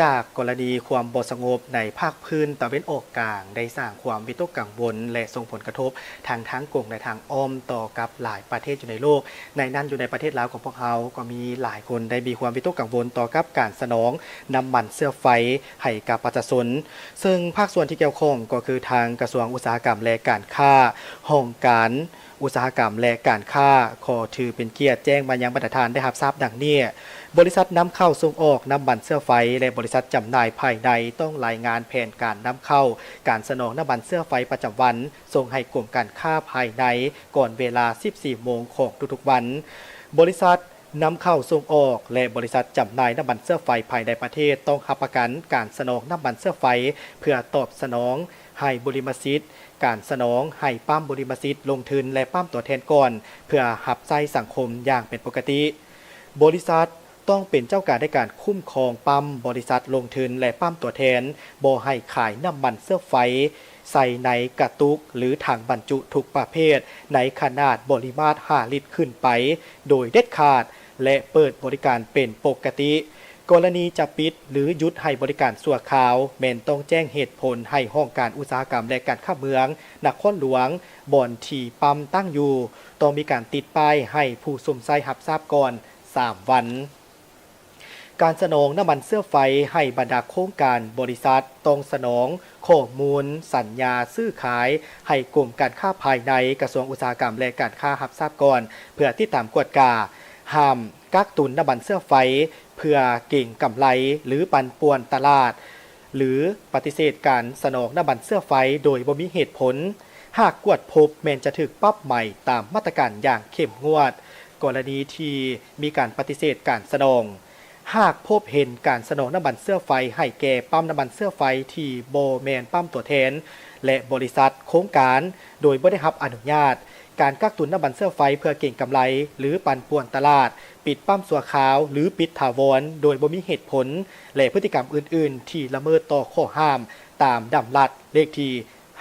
ຈາກກໍລະນີຄວາມບໍ່ສະຫງົບໃນພາກພື້ນຕາເວັນອອກກາງ ໄດ້ສ້າງຄວາມວິຕົກກັງວົນ ແລະ ສົ່ງຜົນກະທົບທັງທາງກົງ ແລະ ທາງອ້ອມຕໍ່ກັບຫຼາຍປະເທດຢູ່ໃນໂລກ. ໃນນັ້ນ ຢູ່ໃນປະເທດລາວຂອງພວກເຮົາກໍມີຫຼາຍຄົນໄດ້ມີຄວາມວິຕົກກັງວົນຕໍ່ກັບການສະໜອງນ້ຳມັນເຊື້ອໄຟໃຫ້ກັບປະຊາຊົນ, ເຊິ່ງພາກສ່ວນທີ່ກ່ຽວຂ້ອງກໍຄືທາງກະຊວງອຸດສາຫະກຳ ແລະ ການຄ້າ, ຫ້ອງການ ອຸດສາຫະກຳ ແລະ ການຄ້າ ຂໍຖືເປັນກຽດແຈ້ງມາຍັງບັນດາທ່ານໄດ້ຮັບຊາບດັ່ງນີ້. ບໍລິສັດນຳເຂົ້າສົ່ງອອກນ້ຳມັນເຊື້ອໄຟ ແລະ ບໍລິສັດຈຳໜ່າຍພາຍໃນ ຕ້ອງລາຍງານແຜນການນຳເຂົ້າ, ການສະໜອງນ້ຳມັນເຊື້ອໄຟປະຈຳວັນ ສົ່ງໃຫ້ກົມການຄ້າພາຍໃນ ກ່ອນເວລາສິບສີ່ໂມງຂອງທຸກໆວັນ. ບໍລິສັດນຳເຂົ້າສົ່ງອອກ ແລະ ບໍລິສັດຈຳໜ່າຍນ້ຳມັນເຊື້ອໄຟພາຍໃນປະເທດ ຕ້ອງຮັບປະກັນການສະໜອງນ້ຳມັນເຊື້ອໄຟ ເພື່ອຕອບສະໜອງໃຫ້ບຸລິມະສິດ ການສະໜອງໃຫ້ປ້ຳບຸລິມະສິດລົງທຶນ ແລະ ປ້ຳຕົວແທນກ່ອນ ເພື່ອຮັບໃຊ້ສັງຄົມຢ່າງເປັນປົກກະຕິ. ບໍລິສັດຕ້ອງເປັນເຈົ້າການໃນການຄຸ້ມຄອງປ້ຳບໍລິສັດລົງທຶນ ແລະ ປ້ຳຕົວແທນ, ບໍ່ໃຫ້ຂາຍນ້ຳມັນເຊື້ອໄຟໃສ່ໃນກະຕຸກ ຫຼື ຖັງບັນຈຸທຸກປະເພດ ໃນຂະໜາດບໍລິມາດຫ້າລິດຂຶ້ນໄປ ໂດຍເດັດຂາດ ແລະ ເປີດບໍລິການເປັນປົກກະຕິ. ກໍລະນີຈະປິດ ຫຼື ຢຸດໃຫ້ບໍລິການຊົ່ວຄາວ ແມ່ນຕ້ອງແຈ້ງເຫດຜົນໃຫ້ຫ້ອງການອຸດສາຫະກຳ ແລະ ການຄ້າເມືອງນະຄອນຫຼວງ ບ່ອນທີ່ປ້ຳຕັ້ງຢູ່ ຕ້ອງມີການຕິດປ້າຍໃຫ້ຜູ້ຊົມໃຊ້ຮັບຊາບກ່ອນສາມວັນ. ການສະໜອງນ້ຳມັນເຊື້ອໄຟໃຫ້ບັນດາໂຄງການບໍລິສັດ ຕ້ອງສະໜອງຂໍ້ມູນສັນຍາຊື້ຂາຍໃຫ້ກົມການຄ້າພາຍໃນ ກະຊວງອຸດສາຫະກຳ ແລະ ການຄ້າຮັບຊາບກ່ອນ ເພື່ອຕິດຕາມກວດກາ. ຫ້າມກັກຕຸນນ້ຳມັນເຊື້ອໄຟ ເພື່ອເກັງກຳໄລ ຫຼື ປັ່ນປ່ວນຕະຫຼາດ ຫຼື ປະຕິເສດການສະໜອງນ້ຳມັນເຊື້ອໄຟໂດຍບໍ່ມີເຫດຜົນ. ຫາກກວດພົບແມ່ນຈະຖືກປັບໃໝຕາມມາດຕະການຢ່າງເຂັ້ມງວດ. ກໍລະນີທີ່ມີການປະຕິເສດການສະໜອງ, ຫາກພົບເຫັນການສະໜອງນ້ຳມັນເຊື້ອໄຟໃຫ້ແກ່ປ້ຳນ້ຳມັນເຊື້ອໄຟທີ່ບໍ່ແມ່ນປ້ຳຕົວແທນ ແລະ ບໍລິສັດໂຄງການ ໂດຍບໍ່ໄດ້ຮັບອະນຸຍາດ, ການກັກຕຸນນ້ຳມັນເຊື້ອໄຟເພື່ອເກັງກຳໄລ ຫຼື ປັ່ນປ່ວນຕະຫຼາດ, ປິດປ້ຳຊົ່ວຄາວ ຫຼື ປິດຖາວອນໂດຍບໍ່ມີເຫດຜົນ ແລະ ພຶດຕິກຳອື່ນໆທີ່ລະເມີດຕໍ່ຂໍ້ຫ້າມຕາມດຳລັດເລກທີ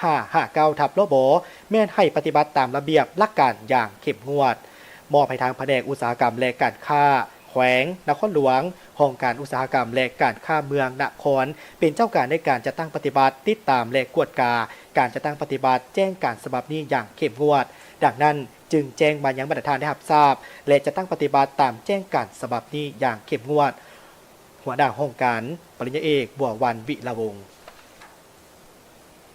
ຫ້າຫ້າເກົ້າ ທັບ ລບ ແມ່ນໃຫ້ປະຕິບັດຕາມລະບຽບຫຼັກການຢ່າງເຂັ້ມງວດ. ມອບໃຫ້ທາງພະແນກອຸດສາຫະກຳ ແລະ ການຄ້າແຂວງນະຄອນຫຼວງ, ຫ້ອງການອຸດສາຫະກຳ ແລະ ການຄ້າເມືອງນະຄອນ ເປັນເຈົ້າການໃນການຈັດຕັ້ງປະຕິບັດ, ຕິດຕາມ ແລະ ກວດກາການຈັດຕັ້ງປະຕິບັດແຈ້ງການສະບັບນີ້ຢ່າງເຂັ້ມງວດ. ດັ່ງນັ້ນ, ຈຶ່ງແຈ້ງມາຍັງບັນດາທ່ານໄດ້ຮັບຊາບ ແລະ ຈັດຕັ້ງປະຕິບັດຕາມແຈ້ງການສະບັບນີ້ຢ່າງເຂັ້ມງວດ. ຫົວໜ້າຫ້ອງການ ປະລິນຍາເອກ ບົວວັນ ວິລະວົງ.